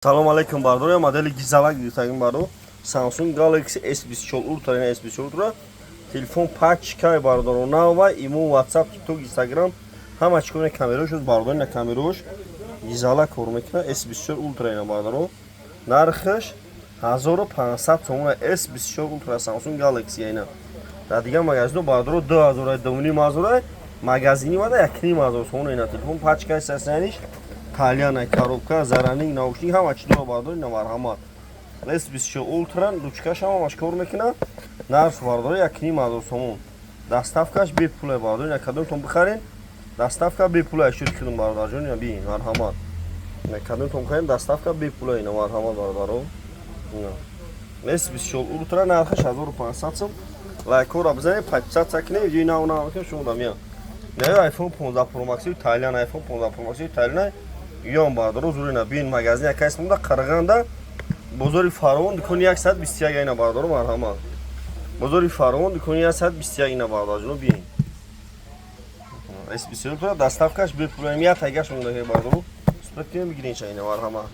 Салом алейкум, бардор. Модели гизалак гирифтагим, бардор. Samsung Galaxy S24 Ultra, ина S24 Ultra. Телефон пачкай, бардор. Нава, имо, WhatsApp, TikTok, Instagram ҳама чӣ кор, камерош бардор, ина камерош гизала кор мекунад. S24 Ultra ина, бардор. Нархаш 1500 сомон, S24 Ultra Samsung Galaxy ина. Дар дигар магазино, бардор, 2000, 2500, магазини вада 1500 сомон ина телефон пачкай сасаниш кальяна, коробка, зарядник, наушник ҳама чӣ дора, бардор, ина марҳамат. S24 Ultra ручкаш ҳамаш кор мекунад. Нарх, бардор, 1500 сомон. Доставкаш бепуле, бардор, ина кадомтон бихарен, доставка бепуле шуд кунум, бародарҷон, ина бин, марҳамат. Ина кадомтон бихарен, доставка бепуле, ина марҳамат, бародаро. Ина S24 Ultra нархаш 1500 сом. Лайкҳоро бизанед, подписаться кунед, видеои нав нав шумо да меяд. Не iPhone 15 Pro Max Италиан, iPhone 15 Pro Max Италиан ём, бардоро, зурина бин, магазин якайс монда Қарағанда, бозори Фаровон, дукони 121 ина, бардоро, марҳамат. Бозори Фаровон, дукони 121 ина, бародарҷоно, бин. S24 доставкаш бепулам, як тагаш монда, бардоро. Суперкем бигирин ча, ина марҳамат.